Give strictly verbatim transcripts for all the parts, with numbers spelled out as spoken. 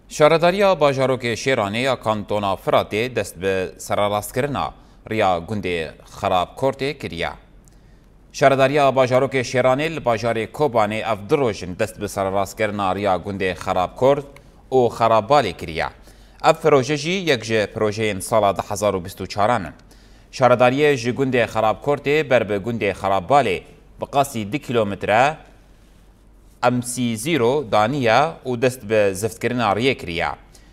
Şaredariya bajarokê Şêranê ya Kantona Firatê dest bi sererastkirina riya gundê Xerabkortê kiriye. Şaredariya bajarokê Şêranê li bajarê Kobanê ev du roj in dest bi sererastkirina riya gundê Xerabkort û Xerabalê kiriye. Ev proje jî yek ji projeyên sala du hezar û bîst û çaran in. Şaredariyê ji gundê Xerabkortê ber bi gundê Xerabalê bi qasî du kîlometre M C zero daniye û dest bi ziftkirina riyê kiriye.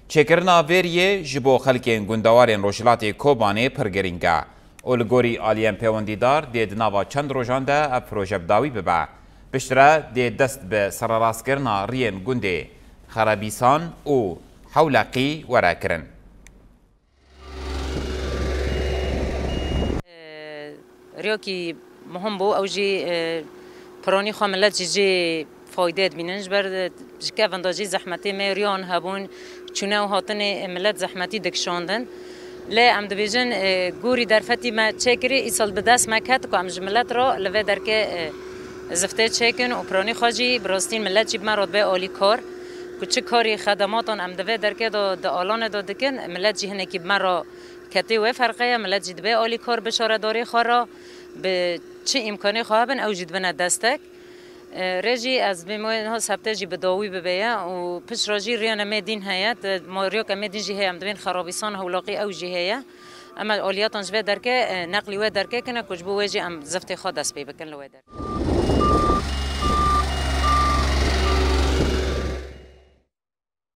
Çêkirina vê riyê ji bo xelkên gundewarên Rojhilatê Kobanê pir girîng e û li gorî aliyên pêwendîdar dê di nava çend rojan de ev proje bi dawî bibe. Piştre dê dest bi sererastkirina riyên gundê Xerebîsan û Hewleqî were kirin. Riyokî muhim bû, ew jî, e, piranî xwe milet jî jê fayde dibînin. Ji ber, e, ji kevin de jî zehmetê me riyan hebûn, çûne û hatinê, e, milet zehmetî dikişandin. Lê em dibêjin, e, gorî derfetî me çêkirî, îsal bi dest me ket ku em ji milet re li vê derkê, e, ziftê çêkin û piranî xwe jî bi rastî milet jî bi me re dibe alîkar. Ku çi karî xedematan em di vê derkê de, di alanê de dikin, milet jî hinekî bi me re ketê wê ferqe ye, milet jî dibe alîkar bi şaredarê xwe re, bi çi îmkanê xwe hebin, ew jî dibine destek. E, rê jî ez bêm wê niha sebtê jî bi dawî bibe ye û pişt re jî riyane me dîn heye, te ma riyoke me dîn jî heye, em dibên Xerabîsan Hewlaqî ew jî heye. Em aliyatan ji vê derke, e, neqlî wê derke kine ku ji bo wê jî em ziftê xwe dest pê bikin li wê derke.